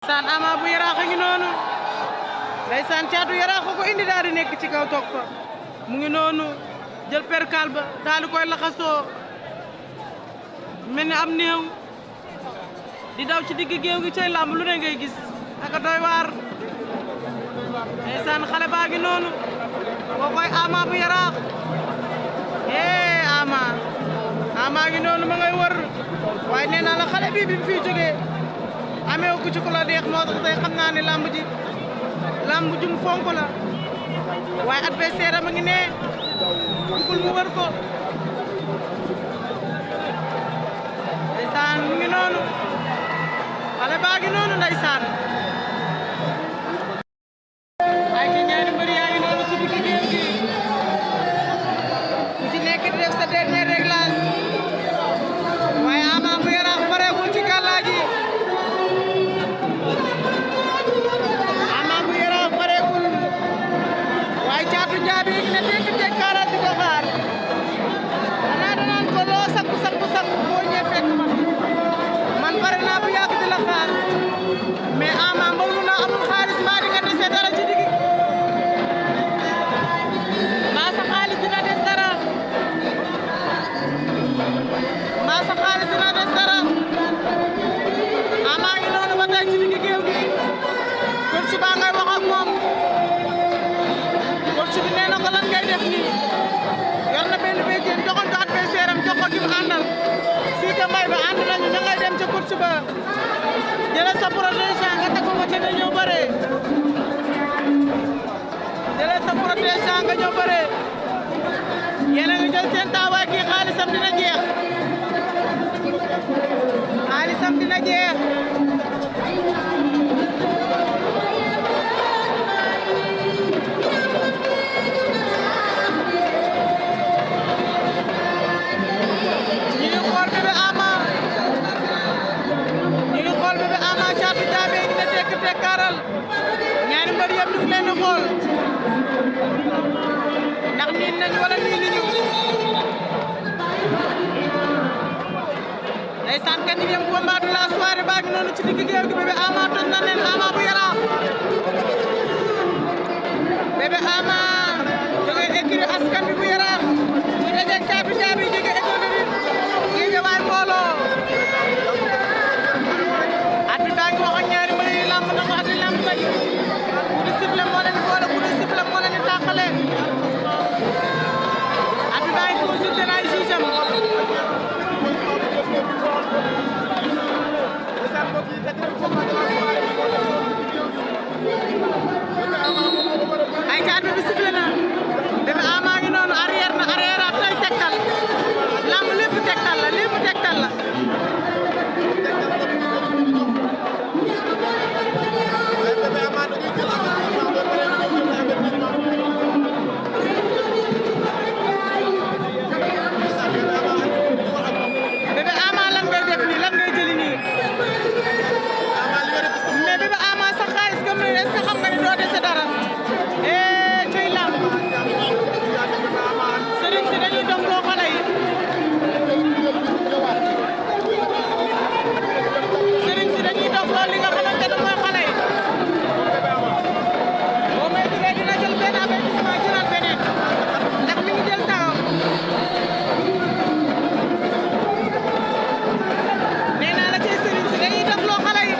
Ndeysaan Ama bu Yaraax a ngi noonu ndeysaan Caatu Yaraax ko indi daal di nekk ci kaw toog fa mu ngi noonu jël perkal ba daal di koy laxasoo mel ni am néew di daw ci digg géew gi cay làmb lu ne ngay gis aka doy waar ndeysaan xale baa ngi noonu boo koy Ama bu Yaraax Ama ngi noonu ma ngay wër waaye nee naa la xale bi mu fiy jógee amee ku ci ku la deex moo tax tey xam naa ne lamb jum fonk la waaye adversaire am a ngi ne dugul mu wër ko ndeysaan mu ngi noonu xale baa ngi noonu ndeysaan ay ci ñaari mbër yaa ngi noonu ci digg géew gi ku ci nekk di def sa dernier réglage waaye Ama bu Yaraax pareegul ci gàllaa gi Caatu Njaabi ne dégg tekkaaral di ko xaar xanaa danaan ko loo sakku boo ñëwee fekk man pare naa bu yàgg di la xaar mais Ama mbër mu naa amul xaalis maa di nga dese dara ci digg maa sa xaalis dina des dara Ama ngi noonu ba tey ci digg géew gi kon suba ngay wax ak moom su bi nee na ko lan ngay def nii yor na benn béjjén joxoon ko adversaire am jox ko ki mu àndal sii ka mbay ba ànd nañu ña ngay dem ca course ba jëlee sa protection nga tegu ko ca nga ñëw bëree yéen a ngi jël seen taawaay kii xaalisam dina jeex Caatu Njaabi ngi ne tekk tekkaaral ñaari mbër yëpp ñu ngi leen di xool ndax niin nañu wala niin nañu ndeysaan quatrième combat de la soirée baa ngi noonu ci digg géew gi Bébé Ama toj na leen Ama bu Yaraax Bébé Ama jóge écurie askan bi bu Yaraax ñu dajeeg Caatu Njaabi jóge écurie Guédiawaye mbooloo ku di sifflé moo leen di boole ku di sifflé moo leen di tàqale at bi baa ngi consulté ay juge am ay caat bi sifflé na Bébé Ama ngi noonu arrière na arrière at lay tegtal lamb lépp tegtal la Bébé Ama lan ngay def nii lan ngay jëli nii mais Bébé Ama sa xaalis gëm nañu est-ce que xam nga ni doo dese dara cay lamb sëriñ si dañuy dox loo xale yi li nga xamante ne mooy xale yi boo may duggee dina jël benn avertissement jëlaat beneen ndax mi ngi jël taawam nee naa la ci sëriñ si dañuy def loo xale yi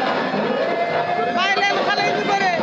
bàyyi leen xale yi ñu bëree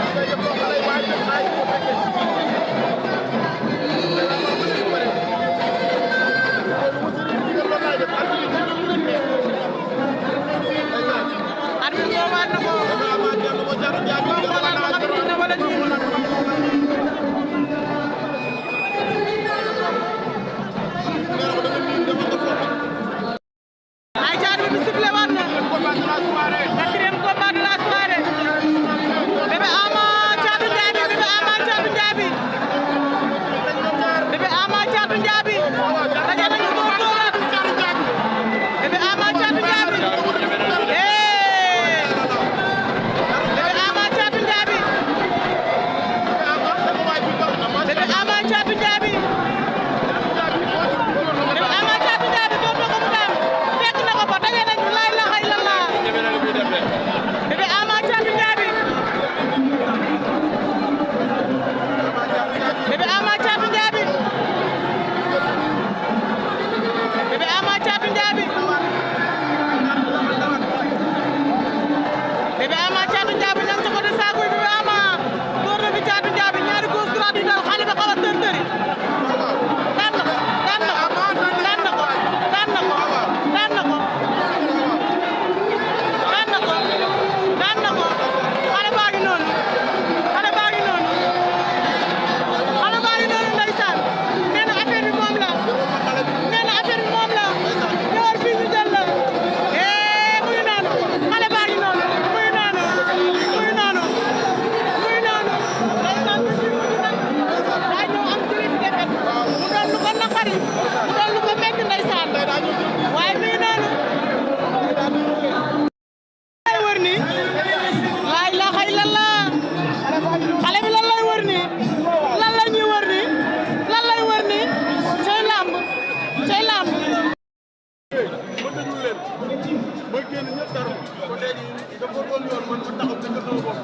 dafa doon yoon man ma taxaw dëgg sama bopp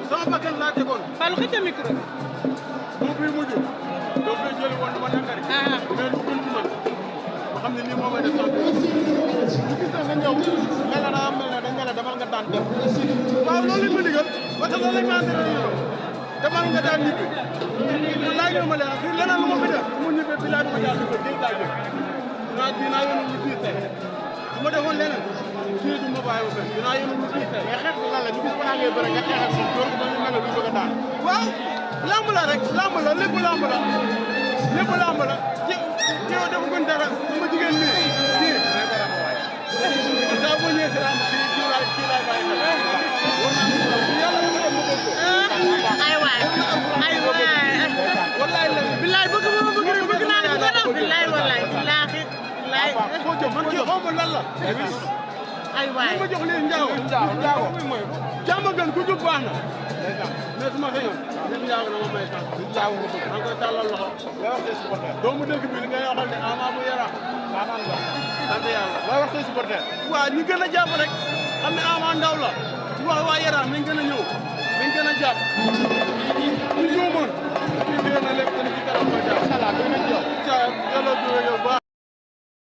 sama bakkan laa tegoon. Fallou xëcc micro bi. moo fiy mujj. doo fay jëli woon dama naqari. mais lu gën ci man ma xam ne nii moo may def sama bopp. ñu gis nga ñëw mel na daa mel ne dañ ne la demal nga daan dem. waaw loolu lañ ma digal parce que loolu lañ ma entraîné demal nga daan ñibbi. man laaj ma leen fii leneen lu ma fi def mu ñibbi bi laa dama jaar di ko dégg laa jëm. dinaa yónni ñu fii tey su ma defoon leneen kii du ma bàyyi ma fekk dinaa yónni ñu fii tey mais xeex bi lan la ñu gis balaa ngay bëre nga xeexal si door ko ba ñu mel lu bëgg a daan. waaw lamb la rek lamb la lépp lamb la lépp lamb la ci yow dafa gën dara sama jigéen nii kii saa boo ñëwee si lamb kii laay bàyyi xel yàlla dafa dem ma bëgg ko ay waay wallaay la billaay bëgg ma bëgg rek bëgg naa ne bu ko daw billaay wallaay billaahi billaay foo jëm man kii xaw ma lan la ay waay ma jox leen njaago jàmm gën ku jub baax na mais su ma sañoon nit njaago na ma may sax nit njaago nga bëgg maa ngi koy tàllal loxo lay wax say supporter doomu dëkk bi li ngay waxal ne Ama bu Yaraax waamaan nga sant yàlla lay wax say supporter waaw ñu gën a jàpp rek xam ne Ama ndaw la su wax waa Yaraax nañ gën a ñëw nañ gën a jàpp ñu juumoon ñu gën a lépp ci kanam koy jàpp yàlla jóge yow